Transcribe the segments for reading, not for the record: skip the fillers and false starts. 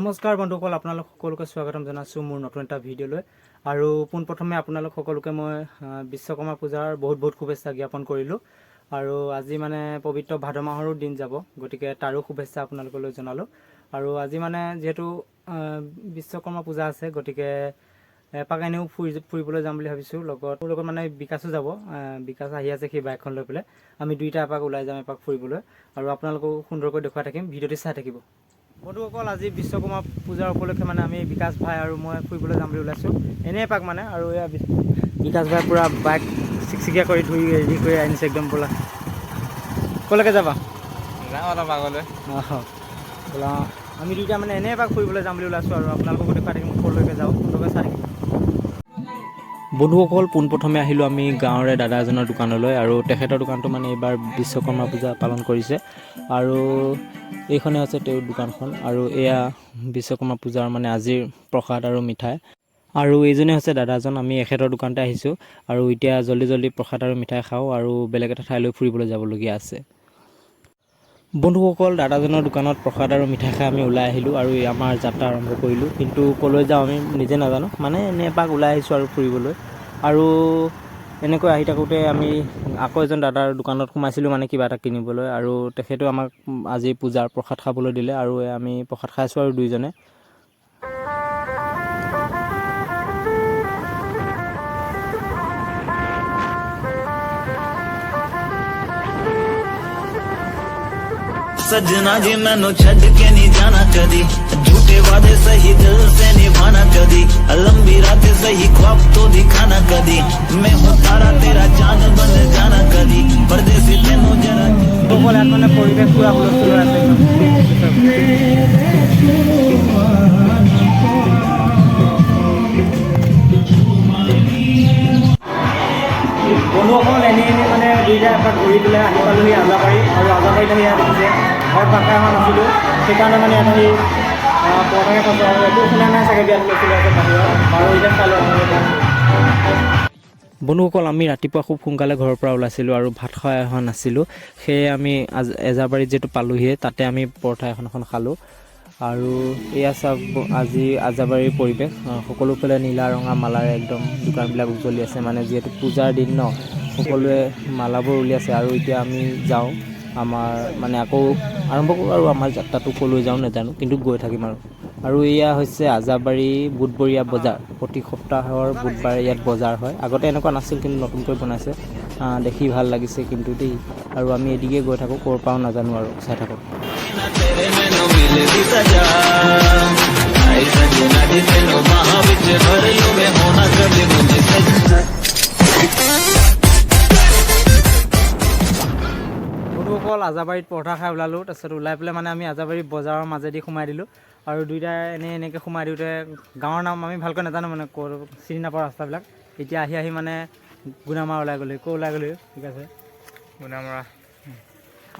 নমস্কাৰ বন্ধুসকল, আপোনালোক সকলোকে স্বাগতম জনাইছোঁ মোৰ নতুন এটা ভিডিঅ'লৈ। আৰু পোনপ্ৰথমে আপোনালোক সকলোকে মই বিশ্বকৰ্মা পূজাৰ বহুত বহুত শুভেচ্ছা জ্ঞাপন কৰিলোঁ। আৰু আজি মানে পবিত্ৰ ভাদ মাহৰো দিন যাব, গতিকে তাৰো শুভেচ্ছা আপোনালোকলৈ জনালোঁ। আৰু আজি মানে যিহেতু বিশ্বকৰ্মা পূজা আছে, গতিকে এপাক এনেও ফুৰিবলৈ যাম বুলি ভাবিছোঁ। লগত মোৰ লগত মানে বিকাশো যাব। বিকাশ আহি আছে সেই বাইকখন লৈ পেলাই। আমি দুইটা এপাক ওলাই যাম এপাক ফুৰিবলৈ আৰু আপোনালোককো সুন্দৰকৈ দেখুৱাই থাকিম। ভিডিঅ'টি চাই থাকিব। বন্ধুসকল, আজি বিশ্বকৰ্মা পূজাৰ উপলক্ষে মানে আমি বিকাশ ভাই আৰু মই ফুৰিবলৈ যাম বুলি ওলাইছোঁ, এনেই এপাক মানে। আৰু এয়া বিকাশ ভাই পূৰা বাইক চিকচিকীয়া কৰি ধুই ৰেডি কৰি আনিছে একদম। বোলা, ক'লৈকে যাবা? যাওঁ অলপ আগলৈ। অঁ, বোলা, আমি দুইটা মানে এনেই এপাক ফুৰিবলৈ যাম বুলি ওলাইছোঁ আৰু আপোনালোককো দেখুৱাই থাকিম ক'লৈকে যাওঁ। সুন্দৰকৈ চাই থাকিব। বন্ধুসকল, পোনপ্ৰথমে আহিলোঁ আমি গাঁৱৰে দাদা এজনৰ দোকানলৈ আৰু তেখেতৰ দোকানটো মানে এইবাৰ বিশ্বকৰ্মা পূজা পালন কৰিছে আৰু এইখনেই হৈছে তেওঁৰ দোকানখন। আৰু এয়া বিশ্বকৰ্মা পূজাৰ মানে আজিৰ প্ৰসাদ আৰু মিঠাই। আৰু এইজনেই হৈছে দাদাজন। আমি এখেতৰ দোকানতে আহিছোঁ আৰু এতিয়া জল্দি জল্দি প্ৰসাদ আৰু মিঠাই খাওঁ আৰু বেলেগ এটা ঠাইলৈ ফুৰিবলৈ যাবলগীয়া আছে। বন্ধুসকল, দাদাজনৰ দোকানত প্ৰসাদ আৰু মিঠাই খাই আমি ওলাই আহিলোঁ আৰু এই আমাৰ যাত্ৰা আৰম্ভ কৰিলোঁ। কিন্তু ক'লৈ যাওঁ আমি নিজে নাজানো, মানে এনেই এপাক ওলাই আহিছোঁ আৰু ফুৰিবলৈ। আৰু এনেকৈ আহি থাকোঁতে আমি আকৌ এজন দাদাৰ দোকানত সোমাইছিলোঁ মানে কিবা এটা কিনিবলৈ, আৰু তেখেতেও আমাক আজি পূজাৰ প্ৰসাদ খাবলৈ দিলে আৰু আমি প্ৰসাদ খাইছোঁ আৰু দুইজনে। ਸੱਜਣਾ ਜੀ, ਮੈਨੂੰ ਛੱਡ ਕੇ ਨਹੀਂ ਜਾਣਾ ਕਦੀ। ਝੂਠੇ ਵਾਦੇ ਸਹੀ, ਦਿਲ ਸੇ ਨਿਭਾਣਾ ਕਦੀ। ਲੰਬੀ ਰਾਤ ਸਹੀ, ਖ਼ਵਾਬ ਤੋ ਦਿਖਾਣਾ ਕਦੀ। मैं हूँ तारा तेरा, चांद बन जाना ਕਦੀ। ਪਰਦੇਸੀ ਤੈਨੂੰ ਜ਼ਰਾ বন্ধুসকল, ইয়াত মানে পৰিৱেশ পূৰা হুলস্থুল হৈ আছে একদম। বন্ধুসকল, এনেই এনেই মানে দুইটা এপাক ঘূৰি পেলাই আহি পালোহি আজাবাৰী। আৰু আজাবাৰীত আহি ইয়াত দেখিছে, ঘৰত ভাত খাই অহা নাছিলোঁ, সেইকাৰণে মানে ইয়াত আহি পৰঠাকে খাইছোঁ। আৰু একো শুনা নাই চাগে, বিয়াত হুলস্থুল হৈ আছে বাহিৰত। বাৰু, এতিয়া খাই লওঁ। বন্ধুসকল, আমি ৰাতিপুৱা খুব সোনকালে ঘৰৰ পৰা ওলাইছিলোঁ আৰু ভাত খাই অহা নাছিলোঁ। সেয়ে আমি এজাবাৰীত যিহেতু পালোহিয়ে, তাতে আমি পৰঠা এখন এখন খালোঁ। আৰু এয়া চাওক, আজি আজাবাৰীৰ পৰিৱেশ। সকলোফালে নীলা ৰঙা মালাৰে একদম দোকানবিলাক উজ্বলি আছে। মানে যিহেতু পূজাৰ দিন ন, সকলোৱে মালাবোৰ উলিয়াইছে। আৰু এতিয়া আমি যাওঁ, আমাৰ মানে আকৌ আৰম্ভ কৰোঁ আৰু আমাৰ যাত্ৰাটো। ক'লৈ যাওঁ নাজানো, কিন্তু গৈ থাকিম। আৰু আৰু এয়া হৈছে আজাবাৰী বুধবৰীয়া বজাৰ। প্ৰতি সপ্তাহৰ বুধবাৰে ইয়াত বজাৰ হয়। আগতে এনেকুৱা নাছিল, কিন্তু নতুনকৈ বনাইছে। দেখি ভাল লাগিছে কিন্তু দেই। আৰু আমি এদিকে গৈ থাকোঁ, ক'ৰ পাওঁ নাজানো, আৰু চাই থাকোঁ। ਨਾ ਤੇਰੇ ਮੈਨੂੰ ਮਿਲਦੀ ਸਜ਼ਾ। ਹਾਏ ਸੱਜਣਾ ਜੀ, ਤੈਨੂੰ ਬਾਹਾਂ ਵਿੱਚ ਭਰ ਲੂੰ ਮੈਂ, ਹੋਣਾ ਕਦੇ ਮੁਝੇ ਸੱਜਣਾ। বন্ধুসকল, আজাবাৰীত পৰঠা খাই ওলালোঁ। তাৰপিছত ওলাই পেলাই মানে আমি আজাবাৰী বজাৰৰ মাজেদি সোমাই দিলোঁ আৰু দুইটাই এনেই এনেকৈ সোমাই দিওঁতে গাঁৱৰ নাম আমি ভালকৈ নাজানো, মানে ক'ত চিনি নাপাওঁ ৰাস্তাবিলাক। এতিয়া আহি আহি মানে গুণামৰা ওলাই গ'লোহি। ক'ৰ ওলাই গ'লোহি? ঠিক আছে। গুণামৰা।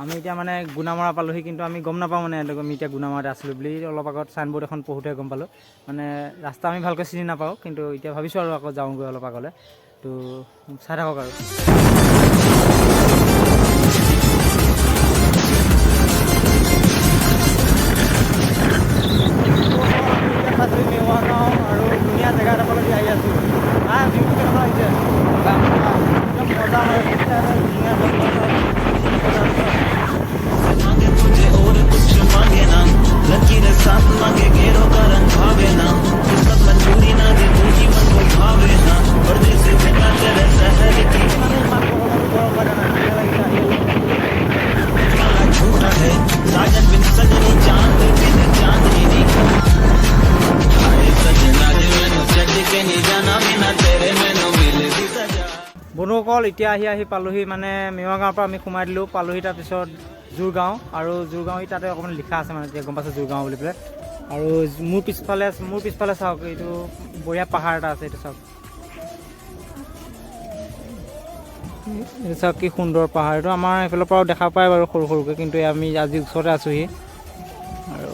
আমি এতিয়া মানে গুণামৰা পালোহি, কিন্তু আমি গম নাপাওঁ মানে আমি এতিয়া গুণামৰাতে আছিলোঁ বুলি। অলপ আগত চাইনবোৰ্ড এখন পঢ়োঁতে গম পালোঁ। মানে ৰাস্তা আমি ভালকৈ চিনি নাপাওঁ, কিন্তু এতিয়া ভাবিছোঁ আৰু আকৌ যাওঁগৈ অলপ আগলৈ। তো চাই থাকক। আৰু এতিয়া পাইছোঁ মেৱা গাঁও আৰু ধুনীয়া জেগা এডোখৰলৈকে আহি আছোঁ। হা, ভিউটো কেনেকুৱা লাগিছে? একদম মজা, মানে ধুনীয়া জংঘল। मांगे तुझे और कुछ मांगे ना, लकीरें साथ मांगे, घेरों का रंग भावे ना। किस्मत मंजूरी ना दे, तू ही मन को भावे ना। परदेसी बिना तेरे शहर की মানে ইমান গৰমতো গৰম লগা নাই, ধুনীয়া লাগিছে আহি। वाला झूठा है। साजन बिन सजनी, चांद बिन चांदनी ਨੀ। ਹਾਏ ਸੱਜਣਾ ਜੀ, ਮੈਨੂੰ ਛੱਡ ਕੇ ਨਹੀਂ ਜਾਣਾ, ਬਿਨਾ ਤੇਰੇ ਮੈਨੂੰ ਮਿਲਦੀ ਸਜ਼ਾ। বন্ধুসকল, এতিয়া আহি আহি পালোহি, মানে মেৱা গাঁৱৰ পৰা আমি সোমাই দিলোঁ, পালোহি তাৰপিছত জোৰগাঁও। আৰু জোৰগাঁও এই তাতে অকণমান লিখা আছে, মানে এতিয়া গম পাইছোঁ জোৰগাঁও বুলি পেলাই। আৰু মোৰ পিছফালে চাওক, এইটো বঢ়িয়া পাহাৰ এটা আছে। এইটো চাওক, এইটো চাওক, কি সুন্দৰ পাহাৰ এইটো। আমাৰ এইফালৰ পৰাও দেখা পায় বাৰু সৰু সৰুকৈ, কিন্তু আমি আজি ওচৰতে আছোহি। আৰু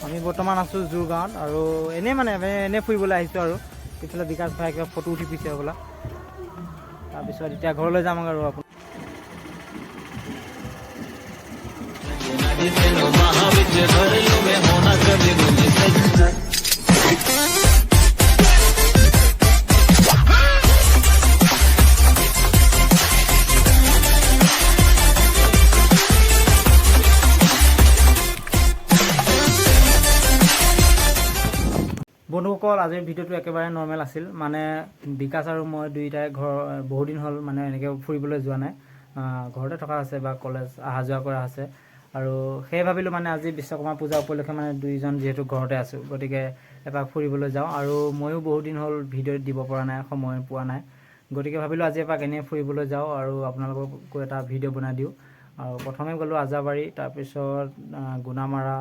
আমি বৰ্তমান আছোঁ জোৰগাঁৱত আৰু এনেই মানে এনেই ফুৰিবলৈ আহিছোঁ। আৰু ইফালে বিকাশ ভাই কিবা ফটো উঠি ফুৰিছে হ'বলা। তাৰপিছত এতিয়া ঘৰলৈ যাম আৰু। ਸੱਜਣਾ ਸਹੀ, ਤੈਨੂੰ ਬਾਹਾਂ ਵਿੱਚ ਭਰ ਲੂੰ ਹੋਣਾ ਕਦੇ ਮੁਝਸੇ। বন্ধুসকল, আজিৰ ভিডিঅ'টো একেবাৰে নৰ্মেল আছিল। মানে বিকাশ আৰু মই দুয়োটাই ঘৰ বহুদিন হ'ল মানে এনেকৈ ফুৰিবলৈ যোৱা নাই, ঘৰতে থকা আছে বা কলেজ অহা যোৱা কৰা আছে। আৰু সেয়ে ভাবিলোঁ মানে আজি বিশ্বকৰ্মা পূজা উপলক্ষে মানে দুইজন যিহেতু ঘৰতে আছোঁ, গতিকে এপাক ফুৰিবলৈ যাওঁ। আৰু ময়ো বহুত দিন হ'ল ভিডিঅ' দিব পৰা নাই, সময় পোৱা নাই। গতিকে ভাবিলোঁ আজি এপাক এনেই ফুৰিবলৈ যাওঁ আৰু আপোনালোককো এটা ভিডিঅ' বনাই দিওঁ। আৰু প্ৰথমে গ'লোঁ আজাবাৰী, তাৰপিছত গুণামাৰা,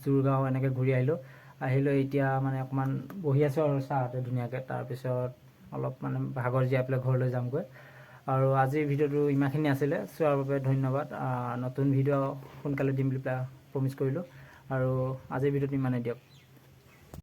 জোৰগাঁও এনেকৈ ঘূৰি আহিলোঁ। আহিলৈ এতিয়া মানে অকণমান বহি আছোঁ আৰু চাহতে ধুনীয়াকৈ। তাৰপিছত অলপ মানে ভাগৰ জীয়াই পেলাই ঘৰলৈ যামগৈ। আৰু আজিৰ ভিডিঅ'টো ইমানখিনি আছিলে, চোৱাৰ বাবে ধন্যবাদ। নতুন ভিডিঅ' সোনকালে দিম বুলি পেলাই প্ৰমিছ কৰিলোঁ। আৰু আজিৰ ভিডিঅ'টো ইমানেই দিয়ক।